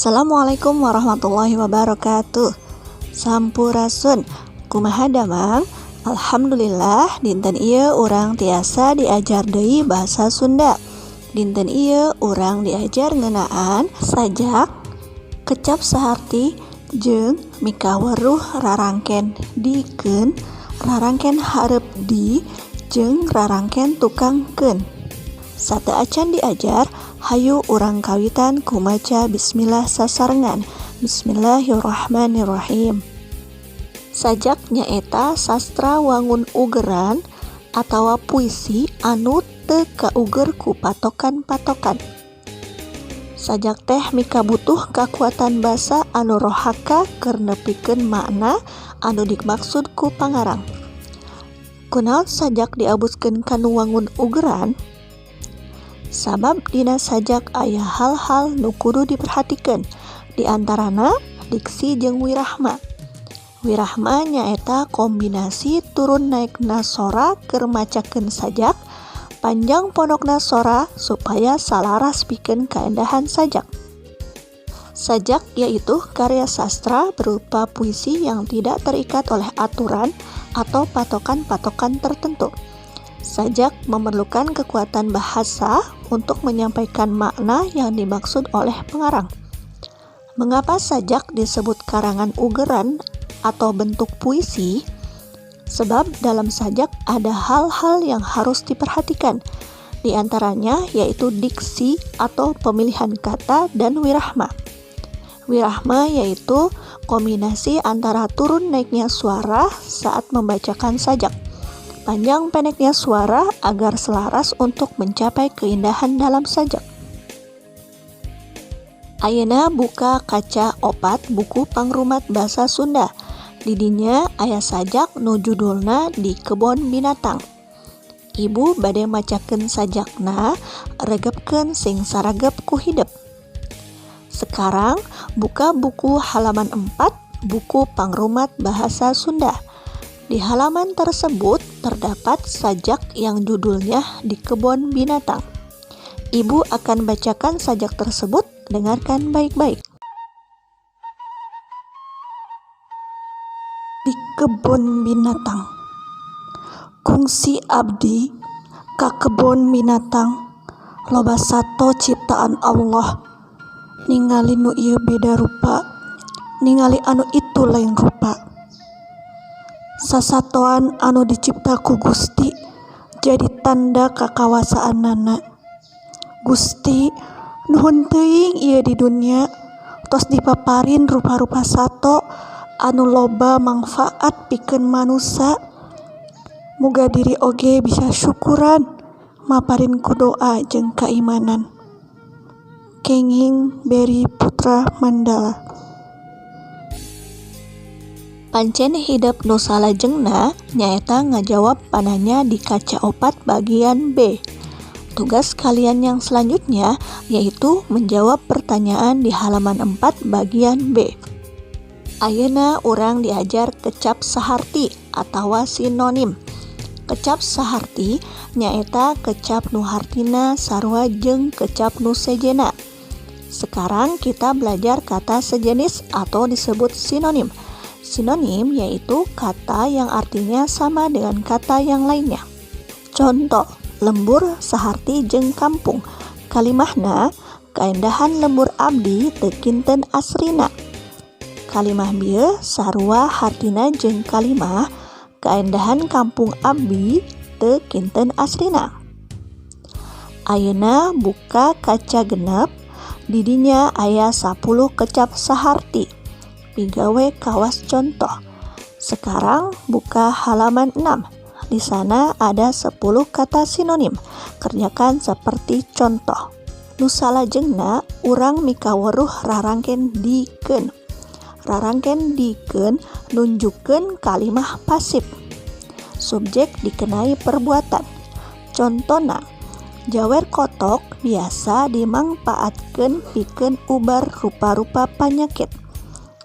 Assalamualaikum warahmatullahi wabarakatuh. Sampurasun. Kumaha damang? Alhamdulillah, dinten ieu urang tiasa diajar deui bahasa Sunda. Dinten ieu urang diajar ngeunaan sajak, kecap saharti, jeung mikaweruh rarangken dikeun, rarangken hareup di, jeung rarangken tukang keun. Sateuacan diajar, hayu urang kawitan ku maca bismillah sasarengan. Bismillahirrahmanirrahim. Sajak nyaeta sastra wangun ugeran atawa puisi anu teu kauger ku patokan-patokan. Sajak teh mikabutuh kakuatan basa anu rohaka keur nepikeun makna anu dimaksud ku pangarang. Kunaon sajak diabuskeun kana wangun ugeran? Sabab dina sajak aya hal-hal nu kudu diperhatikeun, di antarana diksi jeung wirahma. Wirahma nyaeta kombinasi turun naekna sora keur macakeun sajak, panjang pondokna sora supaya salaras pikeun kaendahan sajak. Sajak yaitu karya sastra berupa puisi yang tidak terikat oleh aturan atau patokan-patokan tertentu. Sajak memerlukan kekuatan bahasa untuk menyampaikan makna yang dimaksud oleh pengarang. Mengapa sajak disebut karangan ugeran atau bentuk puisi? Sebab dalam sajak ada hal-hal yang harus diperhatikan, di antaranya yaitu diksi atau pemilihan kata dan wirahma. Wirahma yaitu kombinasi antara turun naiknya suara saat membacakan sajak, panjang pendeknya suara agar selaras untuk mencapai keindahan dalam sajak. Ayeuna buka kaca 4 buku Pangrumat Basa Sunda. Di dinya aya sajak nu judulna Di Kebon Binatang. Ibu bade macakeun sajakna, regepkeun sing saragep ku hidep. Sekarang buka buku halaman 4 buku Pangrumat Bahasa Sunda. Di halaman tersebut terdapat sajak yang judulnya Di Kebon Binatang. Ibu akan bacakan sajak tersebut, dengarkan baik-baik. Di kebon binatang. Kungsi abdi ka kebon binatang, loba sato ciptaan Allah. Ningali nu ieu beda rupa, ningali anu itu lain rupa. Sasatoan anu dicipta ku Gusti jadi tanda kakawasaanana. Gusti, nuhun teuing ieu di dunya tos dipaparin rupa-rupa sato anu loba mangfaat pikeun manusa. Muga diri oge bisa syukuran maparin ku doa jeung kaimanan. Kenging Barry Putra Mandala. Pancen hidep nu salajengna nyaeta ngajawab pananya di kaca 4 bagian B. Tugas kalian yang selanjutnya yaitu menjawab pertanyaan di halaman 4 bagian B. Ayeuna urang diajar kecap saharti atawa sinonim. Kecap saharti nyaeta kecap nu hartina sarua jeung kecap nu sejenna. Sekarang kita belajar kata sejenis atau disebut sinonim. Sinonim yaitu kata yang artinya sama dengan kata yang lainnya. Contoh, lembur saharti jeung kampung. Kalimahna, kaendahan lembur abdi teu kinten asrina. Kalimah bieu sarua hartina jeung kalimah kaendahan kampung abdi teu kinten asrina. Ayeuna buka kaca 6, di dinya aya 10 kecap saharti. Pigawe kawas contoh. Sekarang buka halaman 6. Di sana ada 10 kata sinonim. Kerjakan seperti contoh. Nu salajengna urang mikaweruh rarangken dikeun. Rarangken dikeun nunjukkeun kalimah pasif. Subjek dikenai perbuatan. Contona, jawer kotok biasa dimangpaatkeun pikeun ubar rupa-rupa panyakit.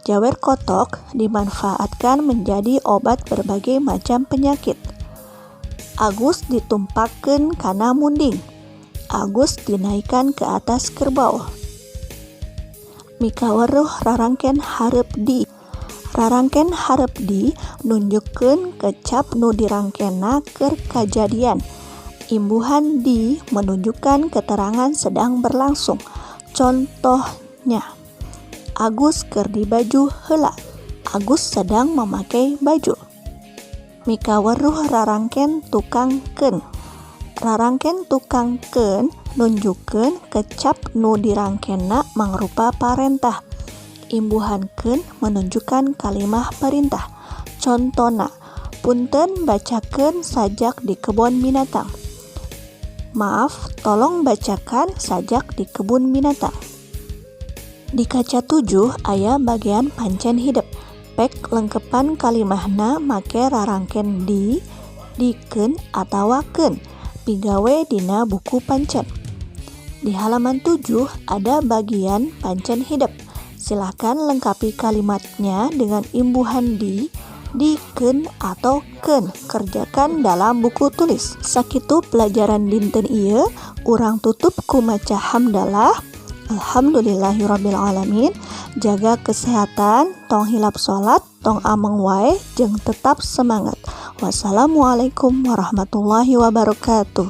Jawer kotok dimanfaatkan menjadi obat berbagai macam penyakit. Agus ditumpakkeun kana munding. Agus dinaikkan ke atas kerbau. Mikaweruh rarangken hareup di. Rarangken hareup di nunjukkeun kecap nu dirangkenna keur kajadian. Imbuhan di menunjukkan keterangan sedang berlangsung. Contohnya, Agus keur dibaju heula. Agus sedang memakai baju. Mikaweruh rarangken tukang keun. Rarangken tukang keun nunjukkeun kecap nu dirangkenna mangrupa parentah. Imbuhan keun menunjukkan kalimah perintah. Contona, punten, bacakeun sajak di kebon binatang. Maaf, tolong bacakan sajak di kebun binatang. Di kaca 7 aya bagian pancen hidep. Pek lengkepan kalimahna make rarangken di, dikeun atawa keun. Pigawe dina buku pancen. Di halaman 7 ada bagian pancen hidep. Silahkan lengkapi kalimatnya dengan imbuhan di, dikeun atau keun. Kerjakan dalam buku tulis. Sakitu pelajaran dinten ieu, urang tutup ku maca hamdalah. Alhamdulillahirabbil alamin. Jaga kesehatan, tong hilap salat, tong ameng wae, jeung tetap semangat. Wassalamualaikum warahmatullahi wabarakatuh.